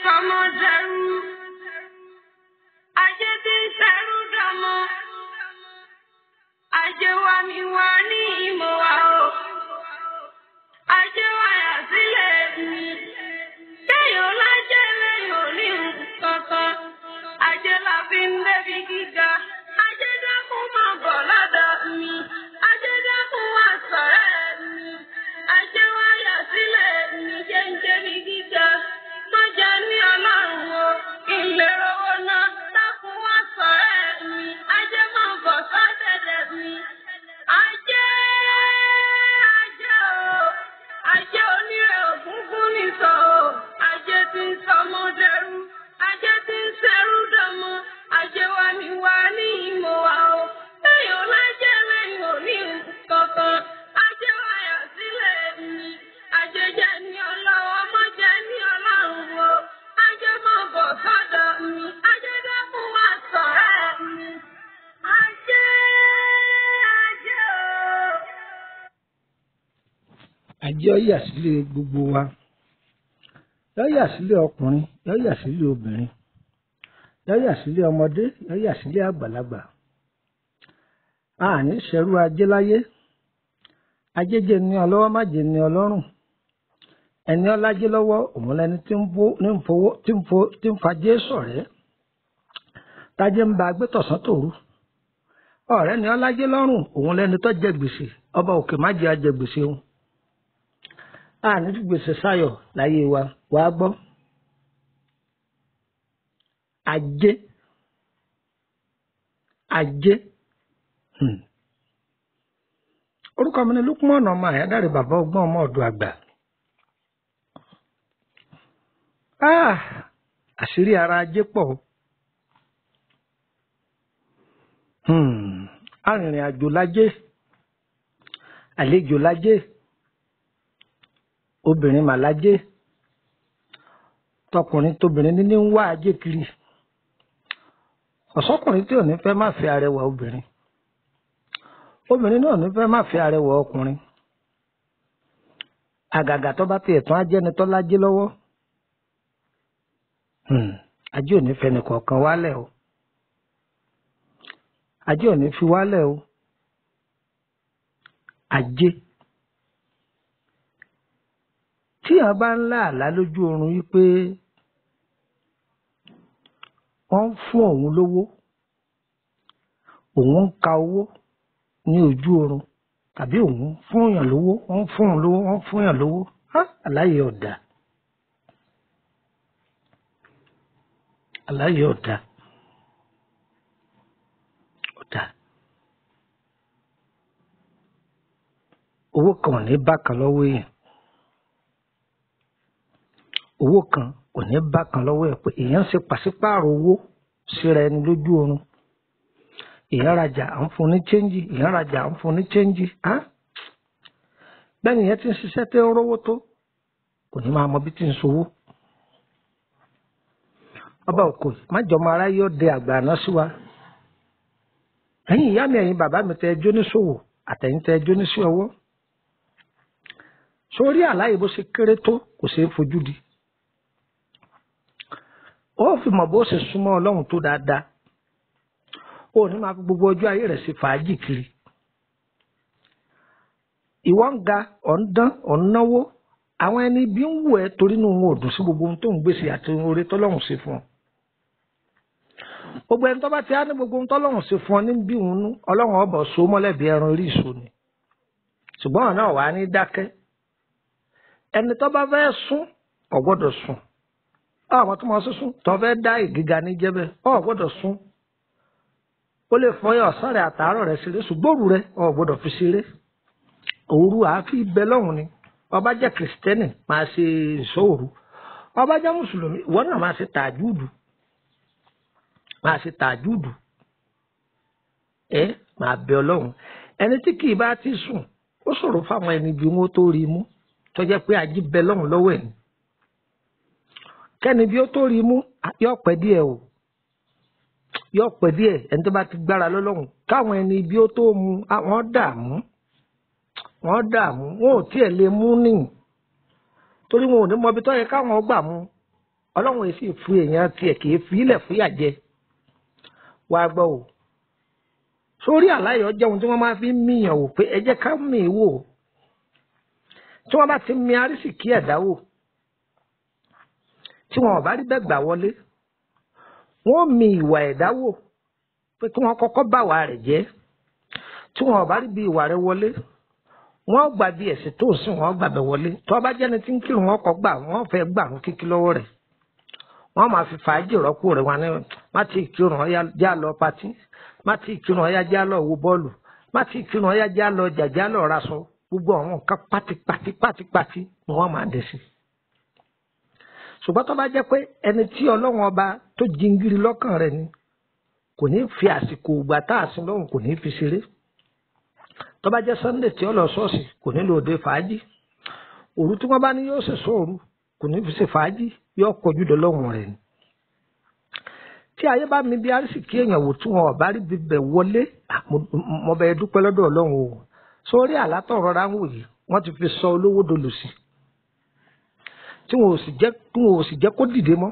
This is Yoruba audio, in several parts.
sọmọ dẹrú, ajé tí ń ṣẹrú dọmọ, ajé wa mi wá ní ìmọ̀ wa o, ajé wa yà sílẹ̀ mi, téèyàn lájẹ́ lẹ́yìn òní kankan, ajé la fi ń débi gíga, ajé dákun máa bọ̀ lọ́dọ̀ mi, ajé dákun wá sọ̀rẹ́ mi, ajé wa yà sílẹ̀ mi, jẹ́ ń débi gíga, má jẹ́ ní ọlọ́run o, ìlérò owó náà dákun wá sọ̀rẹ́ mi, ajé máa bọ̀ sọ́dẹ̀dẹ̀ mi. Ajé, ajé o, ajé onírẹ̀ ògúngún nìsọ̀ o, ajé tí ń sọmọ dẹrú, ajé tí ń ṣẹrú dọmọ, ajé wa ní wa ní ìmọ̀ wa o, lẹ́yìn ọlájẹ́ lẹ́yìn òní kankan, ajé wa yà sílẹ̀ mi, ajé jẹ́ ní ọlọ́wọ́, má jẹ́ ní ọlọ́run o, ajé máa bọ̀ sọ́dọ̀ mi, ajé dákun wá sọ̀rẹ́ mi, ajé, ajé o. Ajé ó yà sílé gbogbo wa, yó yà sílé ọkùnrin, yó yà sílé obìnrin, yó yà sílé ọmọdé, yó yà sílé àgbàlagbà. A ní ṣẹrú ajé láyé, ajé jẹ́ ní ọlọ́wọ́ má jẹ́ ní ọlọ́rùn. Ẹni ọlájé lọ́wọ́ òun lẹni tí ń bó ní ń fowó tí ń fo tí ń fajé ṣọ̀rẹ́. Tájé ń ba agbé tọ̀sán tòru. Ọ̀rẹ́ ni ọlájé lọ́rùn òun lẹni tó jẹ gbèsè, ọba òkè má jẹ́ ajẹ gbèsè òun. A ní fi gbèsè sáyọ̀ láyé wa, wàá gbọ́. Ajé, ajé. Orúkọ mi ni Lukman ọmọ Àyádáre, bàbá ọgbọ́n ọmọ ọ̀dọ̀ àgbà. Àṣírí ara ajé pọ̀. Arìnrìn àjò lájé, àlejò lájé, obìnrin mà lájé, tọkùnrin tóbìnrin ní ń wá ajé kiri. Ọ̀sọ́kùnrin tí ò ní fẹ́ má fẹ́ arẹwà obìnrin, obìnrin náà ò ní fẹ́ má fẹ́ arẹwà ọkùnrin. Àgàgà tó bá tiẹ̀ tún ajẹ́ni tó lájé lọ́wọ́. Ajé ò ní fẹ́ nìkọ̀ọ̀kan wálẹ̀ o. Ajé ò ní fi wálẹ̀ o. Ajé. Tí a bá ń lá àlá lójú oorun wípé wọ́n ń fún òun lówó, òun ń ka owó ní ojú oorun, tàbí òun ń fún èèyàn lówó, wọ́n ń fún òun lówó, wọ́n ń fún èèyàn lówó, àlá yìí ò dáa. Àlá yìí ò dáa. Ò dáa. Owó kan ò ní bákan lọ́wọ́ èèyàn. Owó kan kò ní bákan lọ́wọ́ ẹ̀ pé èèyàn ṣe pàṣípààrọ̀ owó síra ẹni lójú oorun. Èèyàn rajà à ń fún ní chẹ́ńjì, èèyàn rajà à ń fún ní chẹ́ńjì. Bẹ́ẹ̀ni ìyẹn ti ń ṣiṣẹ́ tí ń rówó tó, kò ní máa mọ bí tí ń ṣòwò. Ọba òkò má jọmọ aráyé ó de àgbà àná sí wa. Ẹ̀yin ìyá mi, ẹ̀yin bàbá mi tẹ ẹjọ́ níṣòwò àtẹ̀yin tẹ ẹjọ́ níṣẹ́ ọwọ́. Sórí àlá yìí bó ṣe kéré tó kò ṣeé fojú di. Ó fi mọ̀ bó ṣe súnmọ́ Ọlọ́run tó dáadáa. Ó ní máa fi gbogbo ọjọ́ ayé rẹ̀ ṣe fàájì kiri. Ìwọ ń ga, ọ̀ ń dán, ọ̀ ń náwó. Àwọn ẹni bí ń wù ẹ́ torí inú wọn ò dùn sí gbogbo ohun tó ń gbèsè àti oore tọ́lọ́run ṣe fún ọ. Gbogbo ẹni tó bá ti á ní gbogbo ohun tọ́lọ́run ṣe fún ọ ní bí òun nú, Ọlọ́run ọbọ̀ so mọ́lẹ̀bí ẹran orí ìṣó ni. Ṣùgbọ́n ọ̀nà wà á ní dákẹ́. Ẹni tó bá fẹ́ sún, kò gbọ́dọ̀ sùn. Àwọn tó máa sún tó fẹ́ dá ìgíga ní jẹ́bẹ̀, ò gbọ́dọ̀ sún. Ó lè fọyín ọ̀sán rẹ̀ àtàárọ̀ rẹ̀ ṣeré, ṣùgbọ́n òru rẹ̀ ò gbọ́dọ̀ fi ṣeré. Òru àáfi bẹ lọ́hùn ni. Ó bá jẹ́ Kìrìsìtẹ́nì máa ṣe ìṣọ́ òru. Ó bá jẹ́ Mùsùlùmí, ìwọ náà máa ṣe tàjúùdù. Máa ṣe tàjúùdù. Ẹ máa bẹ Ọlọ́run. Ẹni tí kì í bá ti sùn, ó ṣòro fáwọn ẹni bí wọn tó rí mú. Tó jẹ́ pé ají bẹ lọ́hùn lọ́wọ́ ẹ̀ ni. Kẹ́ni bí ó tó rí mú, yóò pẹ́ díẹ̀ o. Yóò pẹ́ díẹ̀ ẹni tó bá ti gbára lọ́lọ́run. Káwọn ẹni bí ó tó mu, àwọn dààmú. Wọ́n dààmú, wọn ò tiẹ̀ lè mú nìyí. Torí wọn ò ní mọ ibi tó yẹ káwọn gbà mú. Ọlọ́run èsì fún èèyàn tiẹ̀ kì í fi ilẹ̀ fúyà jẹ. Wàá gbọ́ o, sórí àláyọ̀ jẹ́ ohun tí wọ́n máa fi ń mìyàn wò pé ẹ jẹ́ ká mì í wò. Tí wọ́n bá ti mi arísìkí ẹ̀dá wò, tí wọn ò bá rí bẹ́ẹ̀ gbà wọlé, wọ́n mi ìwà ẹ̀dá wò pé kí wọ́n kọ́kọ́ bá wà rẹ̀ jẹ́. Tí wọn ò bá rí bí ìwà rẹ̀ wọlé, wọ́n gbà bí ẹ̀sìn tó sìn wọ́n gbà bẹ̀ wọlé. Tí wọ́n bá jẹ́ni tí ń kírun, wọ́n kọ́ gbà wọ́n fẹ́ gbà ń kíkí lọ́wọ́ rẹ̀. Wọ́n máa fi fàájì rọ́pò rẹ̀ wọn ní má ti kírun ọ̀yá já lọ patí, má ti kírun ọ̀yá já lọ wo bọ́ọ̀lù, má ti kírun ọ̀yá já lọ jàjá lọ raṣọ. Gbogbo àwọn nǹkan pátípátí pátípátí ni wọ́n máa dẹ̀ sí. Ṣùgbọ́n tó bá jẹ́ pé ẹni tí Ọlọ́run ọba tó jingiri lọ́kàn rẹ̀ ni, kò ní fi àsìkò ìgbà tá a sin lọ́hùn kò ní fi ṣeré. Tó bá jẹ́ Sunday tí ó lọ ṣọ́ọ̀ṣì, kò ní lọ òde fàájì. Òru tí wọ́n bá ní yóò ṣe sóòru, kò ní fi ṣe fàájì, yóò kọjú dọ́lọ́hùn rẹ̀ ni. Tí ayé bá mi bí arísìkí èèyàn wò tí wọn ò bá rí bíbẹ̀ wọlé, mo bẹ̀ dúpẹ́ lọ́dọ̀ Ọlọ́run o. Sórí àlátọ̀ rọra ń wò yìí, wọ́n ti fi sọ olówó dolòṣì, tí wọn ò sì jẹ́ kó dìde mọ́.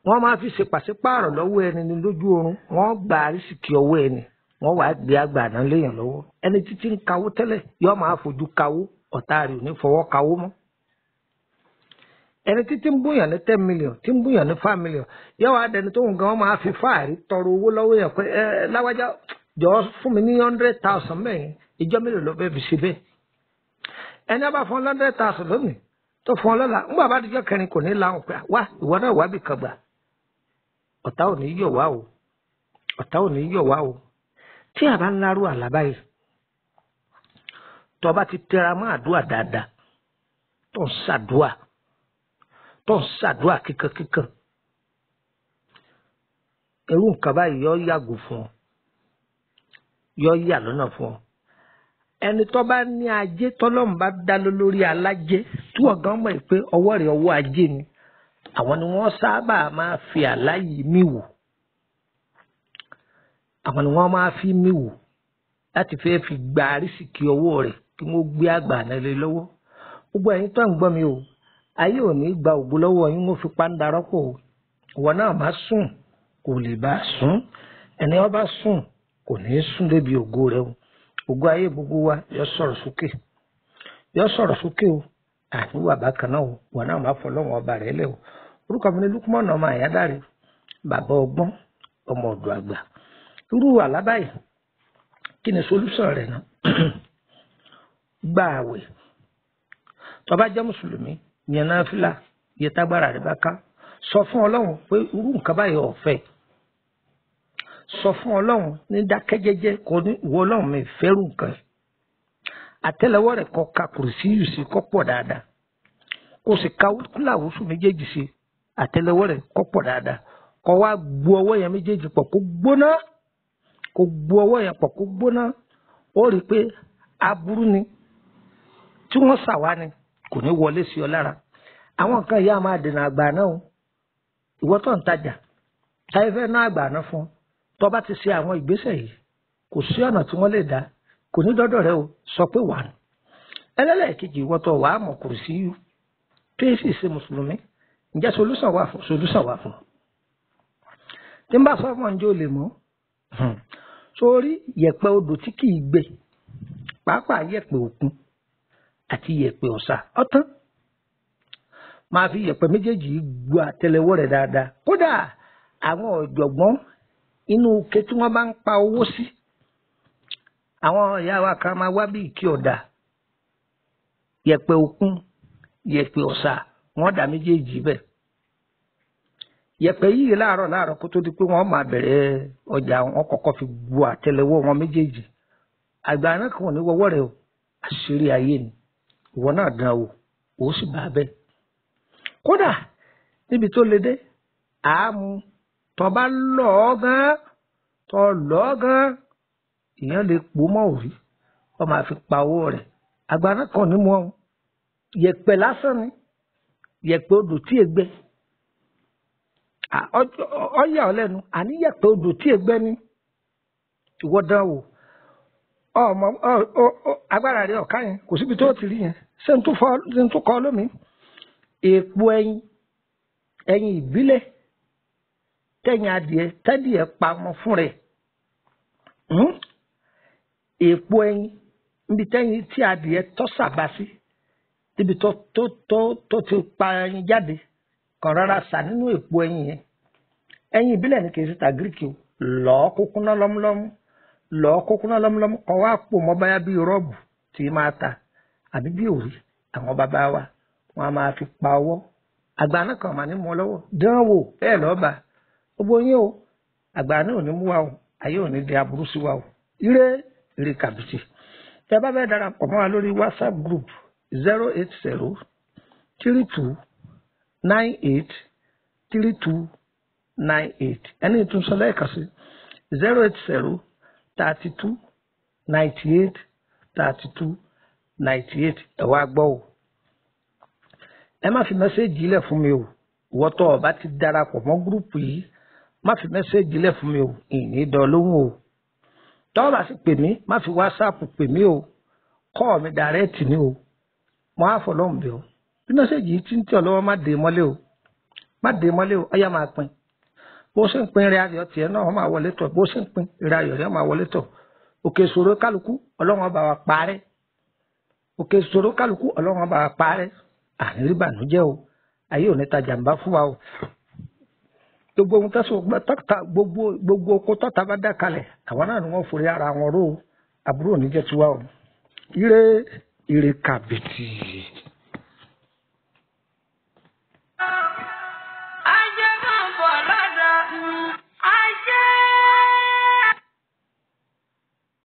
Wọ́n máa fi ṣe pàṣípààrọ̀ lọ́wọ́ ẹni ní lójú oorun. Wọ́n gba arísìkí ọwọ́ ẹni, wọ́n wàá gbé àgbà náà léèyàn lọ́wọ́. Ẹni títí ń kawó tẹ́lẹ̀ yóò máa fojú kawó, ọ̀tá rẹ̀ ò ní fọwọ́ kawó mọ́. Ẹni títí ń búyàn ní 10 million, tí ń búyàn ní 5 million, yóò wá dẹni tó ń gan, wọ́n máa fi fáàrí tọrọ owó lọ́wọ́ yẹn pé ẹ láwájá, jọ̀ọ́ fún mi ní 100,000 mẹ́rin. Ìjọ mélòó ló fẹ́ fi ṣe bẹ́ẹ̀? Ẹni bá fún 100,000 lónìí, tó fún ọ lọ́la, ńgbà bá dijọ́ kẹrin, kò ní láwọn pé wá, ìwọ náà wá bì kan gbà. Ọ̀tá ò ní yọ̀ wá o, ọ̀tá ò ní yọ̀ wá o. Tí a bá ń lárú àlá báyìí, tó bá ti tẹra mọ́ àdúrà dáadáa, tó ń ṣàdúà, tó ń ṣàdúà kíkankíkan, irú nǹkan báyìí yọ yàgò fún ọ, yọ yà lọ́nà fún ọ. Ẹni tó bá ní ajé, tọ́lọ́run bá dá lórí alájé, tí wọ́n gan mọ̀ pé ọwọ́ rẹ̀ ọwọ́ ajé ni, àwọn ni wọ́n sábà máa fi àlá yìí mí wò. Àwọn ni wọ́n máa fi mí wò láti fẹ́ fi gba àrísìkí ọwọ́ rẹ̀ kí wọ́n gbé àgbà náà lé lọ́wọ́. Gbogbo ẹ̀yin tó ń gbọ́ mi o, ayé ò ní gba ògo lọ́wọ́ yín, wọ́n fi pàǹdà rọ́pò o. Ìwọ náà má sùn, kò lè bá sùn. Ẹni ó bá sùn kò ní sùn débi ògo rẹ o. Ògo ayé gbogbo wa yọ sọ̀rọ̀ sókè, yọ sọ̀rọ̀ sókè o. Àníwà bákan náà o, ìwọ náà má fọlọ́wọ́n ọba rẹ lẹ́ o. Orúkọ mi ní Lukman ọmọ Àyádáre, bàbá ọgbọ́n, ọmọ ọ̀dọ̀ àgbà. Irú àlá báyìí, kí ni solúsàn rẹ̀ náà? Gba àwẹ̀. Tó bá jẹ́ mùsùlùmí, yẹn náfìlà yẹ tágbára rẹ̀ bá ká. Sọ fún Ọlọ́run pé irú nǹkan báyìí ọ̀fẹ́. Sọ fún Ọlọ́run ní dákẹ́jẹ́jẹ́, kò ní ìwọ Ọlọ́run mi fẹ́rù nǹkan yìí. Àtẹ́lẹwọ́ rẹ̀ kó ka kùrùsíyù sí, kó pọ̀ dáadáa, kó sì ka kúláwùsù méjèèjì sí àtẹ́lẹwọ́ rẹ̀, kó pọ̀ dáadáa. Kó wá gbo ọwọ́ yẹn méjèèjì pọ̀ kó gbóná, kó gbo ọwọ́ yẹn pọ̀ kó gbóná. Ó rí i pé aburú ni tí wọ́n ṣàwá ni kò ní wọlé sí ọ lára. Àwọn nǹkan ìyá máa dènà àgbà náà o. Ìwọ tó ń tajà táyé fẹ́ ná àgbà náà fún ọ, tó bá ti ṣe àwọn ìgbésẹ̀ yìí, kò sí ọ̀nà tí wọ́n lè dá, kò ní dọ́dọ̀ rẹ o. Sọ pé wà ní. Ẹlẹ́lẹ́kejì, ìwọ tó wàá mọ̀ kò sí tó yẹ sì ṣe mùsùlùmí, ǹjẹ́ solúsàn wà fún? Solúsàn wà fún. Tí n bá sọ fún ọ, ǹjẹ́ o lè mọ̀? Sórí yẹ̀pẹ̀ odò tí kì í gbẹ, pàápàá yẹ̀pẹ̀ òkun àti yẹ̀pẹ̀ ọ̀sà, ọ̀tán, máa fi yẹ̀pẹ̀ méjèèjì yìí gbo àtẹ́lẹwọ́ rẹ̀ dáadáa. Kódà àwọn ọ̀jọ̀gbọ́n inú ike tí wọ́n bá ń pa owó sí, àwọn ìyá wa kan máa wá bí ìkí ọ̀dà, yẹ̀pẹ̀ òkun, yẹ̀pẹ̀ ọ̀sà, wọ́n dà méjèèjì bẹ́ẹ̀. Yẹ̀pẹ̀ yìí, láàárọ̀ láàárọ̀ kó tó di pé wọ́n máa bẹ̀rẹ̀ ọjà, wọn kọ́kọ́ fi gbo àtẹ́lẹwọ́ wọn méjèèjì. Àgbà náà kàn ní wọ́wọ́ rẹ̀ o. Àṣírí ayé ni. Ìwọ náà dán o, ó sì bá a bẹ́ẹ̀. Kódà níbi tó le dé, àámu tó bá lọ́ọ́ gan, tó lọ́ọ́ gan, èèyàn lè pò mọ́ òrí, wọ́n máa fi pa owó rẹ̀. Àgbà náà kàn ní mọ́ ọ. Yẹ̀pẹ̀ lásán ni, yẹ̀pẹ̀ odò tí è gbẹ. Ọ yà ọ́ lẹ́nu, àní yẹ̀pẹ̀ odò tí è gbẹ ni. Ìwọ dán wò. Ọmọ agbára rẹ ọ̀ka yẹn, kò síbi tó ti rí yẹn. Ṣé n tún kọ́ lómi? Èèpo ẹyin. Ẹyin ìbílẹ̀ tẹ̀yìn adìẹ tẹ́dìẹ pamọ́ fún rẹ̀, èèpo ẹyin níbi tẹ́yìn tí adìẹ tọ́ sàbà sí, níbi tó tó tó tó ti pa ẹyin jáde, kàn rárá sà nínú èèpo ẹyin yẹn. Ẹyin ìbílẹ̀ ni, kì í ṣe ta gíríkì o. Lọ́ọ́ kó kúnná lọ́múlọ́mú, lọ́ọ́ kó kúnná lọ́múlọ́mú, kọ́ wá pò mọ́ báyà bí rọ́ọ̀bù tí máa ta àbí bí òrí. Àwọn bàbá wa wọn a máa fi pa ọwọ́ àgbà náà kàn máa ní mú ọ lọ́wọ́. Dán wò bẹ́ẹ̀ lọ́ọ́ bá gbogbo yín o. Àgbà náà ò ní mú wa o, ayé ò ní di aburú sí wa o. Ire ire kàbìtì. Tẹ bá fẹ́ darapọ̀ mọ́ wa lórí WhatsApp group, 08032983298. Ẹni ìtúnṣe lẹ́ẹ̀kan sí, 08032983298. Ẹ wá gbọ́ o, ẹ má fi message lẹ̀ fún mi o. Ìwọ tó o bá ti darapọ̀ mọ́ group yìí, má fi message lẹ̀ fún mi o, ìní dán lóhùn o. Tọ́ bá sì pè mí, má fi WhatsApp pè mí o, call mi direct ni o. Mo á fọ lọ́hùn bí o. Bí message yìí ti ń tẹ̀ ọ́ lọ́wọ́, má dé mọ́lé o, má dé mọ́lé o. Ọyá, máa pín. Bó ṣe ń pín, eré ayọ̀ tiẹ̀ náà wọ́n máa wọlé tọ̀. Bó ṣe ń pín, eré ayọ̀ rẹ̀ máa wọlé tọ̀. Òkè ìṣòro kálukú, Ọlọ́run ọba wa parẹ́. Òkè ìṣòro kálukú, Ọlọ́run ọba wa parẹ́. Àní rí bànújẹ́ o, ayé ò ní ta jàǹbá fún wa o. Gbogbo ohun tẹ́sán tọ́ta, gbogbo oko tọ́ta bá dá kalẹ̀, àwọn náà ni wọ́n forí ara wọn ró o. Àbúrò ò ní jẹ́ tiwa o. Ire ire kàbìtì.